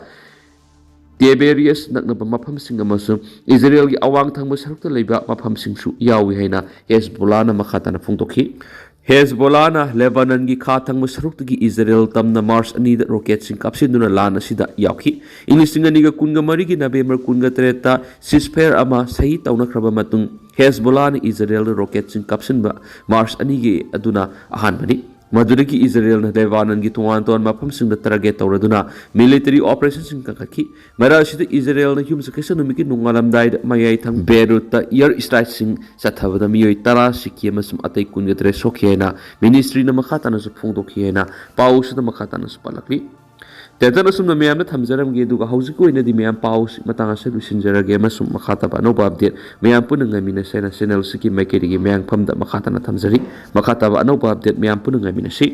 ꯇꯦꯕꯦꯔꯤꯌꯁ ꯅꯛꯅꯕ ꯃꯐꯝꯁꯤꯡ ꯑꯃꯁꯨꯡ ꯏꯖꯔꯦꯜꯒꯤ ꯑꯋꯥꯡ ꯊꯪꯕ ꯁꯔꯨꯛꯇ ꯂꯩꯕ ꯃꯐꯝꯁꯤꯡꯁꯨ ꯌꯥꯎꯏ ꯍꯥꯏꯅ ꯍꯦꯖꯕꯣꯂꯥꯅ ꯃꯈꯥ ꯇꯥꯅ ꯐꯣꯡꯗꯣꯛꯈꯤ꯫ ꯍꯦꯖꯕꯣꯂꯥꯅ ꯂꯦꯕꯥꯅꯟꯒꯤ ꯈꯥ ꯊꯪꯕ ꯁꯔꯨꯛꯇꯒꯤ ꯏꯖꯔꯦꯜ ꯇꯝꯅ ꯃꯥꯔꯆ ꯑꯅꯤꯗ ꯔꯣꯀꯦꯠꯁꯤꯡ ꯀꯥꯞꯁꯤꯟꯗꯨꯅ ꯂꯥꯟ ꯑꯁꯤꯗ ꯌꯥꯎꯈꯤ꯫ ꯏꯪ ꯂꯤꯁꯤꯡ ꯑꯅꯤꯒ ꯀꯨꯟꯒ ꯃꯔꯤꯒꯤ ꯅꯕꯦꯝꯕꯔ ꯀꯨꯟꯒ ꯇꯔꯦꯠꯇ ceasefire ꯑꯃ ꯁꯍꯤ ꯇꯧꯅꯈ꯭ꯔꯕ ꯃꯇꯨꯡ, ꯍꯦꯖꯕꯣꯂꯥꯅ ꯏꯖꯔꯦꯜꯗ ꯔꯣꯀꯦꯠꯁꯤꯡ ꯀꯥꯞꯁꯤꯟꯕ ꯃꯥꯔꯆ ꯑꯅꯤꯒꯤ ꯑꯗꯨꯅ ꯑꯍꯥꯟꯕꯅꯤ꯫ ꯃꯗꯨꯗꯒꯤ ꯏꯖꯔꯦꯜꯅ ꯂꯦꯕꯥꯅꯟꯒꯤ ꯇꯣꯉꯥꯟ ꯇꯣꯉꯥꯟꯕ ꯃꯐꯝꯁꯤꯡꯗ target ꯇꯧꯔꯗꯨꯅ military operationꯁꯤꯡ ꯀꯟꯈꯠꯈꯤ꯫ ꯃꯔꯛ ꯑꯁꯤꯗ ꯏꯖꯔꯦꯜꯅ ꯌꯨꯝꯁꯀꯩꯁ ꯅꯨꯃꯤꯠꯀꯤ ꯅꯣꯡꯉꯥꯜꯂꯝꯗꯥꯏꯗ ꯃꯌꯥꯏ ꯊꯪ ꯕꯦꯔꯨꯠꯇ air strikeꯁꯤꯡ ꯆꯠꯊꯕꯗ ꯃꯤꯑꯣꯏ ꯇꯔꯥ ꯁꯤꯈꯤ ꯑꯃꯁꯨꯡ ꯑꯇꯩ ꯀꯨꯟꯒ ꯇꯔꯦꯠ ꯁꯣꯛꯈꯤ ꯍꯥꯏꯅ ministryꯅ ꯃꯈꯥ ꯇꯥꯅꯁꯨ ꯐꯣꯡꯗꯣꯛꯈꯤ ꯍꯥꯏꯅ ꯄꯥꯎꯁꯤꯗ ꯃꯈꯥ ꯇꯥꯅꯁꯨ ꯄꯜꯂꯛꯂꯤ꯫ ꯇꯦꯟꯇꯟ ꯑꯁꯨꯝꯅ ꯃꯌꯥꯝꯅ ꯊꯝꯖꯔꯝꯒꯦ, ꯑꯗꯨꯒ ꯍꯧꯖꯤꯛꯀꯤ ꯑꯣꯏꯅꯗꯤ ꯃꯌꯥꯝ ꯄꯥꯎꯁꯤ ꯃꯇꯥꯡ ꯑꯁꯤꯗ ꯂꯣꯏꯁꯤꯟꯖꯔꯒꯦ ꯑꯃꯁꯨꯡ ꯃꯈꯥ ꯇꯥꯕ ꯑꯅꯧꯕ update ꯃꯌꯥꯝ ꯄꯨꯟꯅ ꯉꯥꯏꯃꯤꯟꯅꯁꯦ ꯍꯥꯏꯅ channelꯁꯤꯒꯤ ꯃꯥꯏꯀꯩꯗꯒꯤ ꯃꯌꯥꯝꯐꯝꯗ ꯃꯈꯥ ꯇꯥꯅ ꯊꯝꯖꯔꯤ꯫ ꯃꯈꯥ ꯇꯥꯕ ꯑꯅꯧꯕ update ꯃꯌꯥꯝ ꯄꯨꯟꯅ ꯉꯥꯏꯃꯤꯟꯅꯁꯤ꯫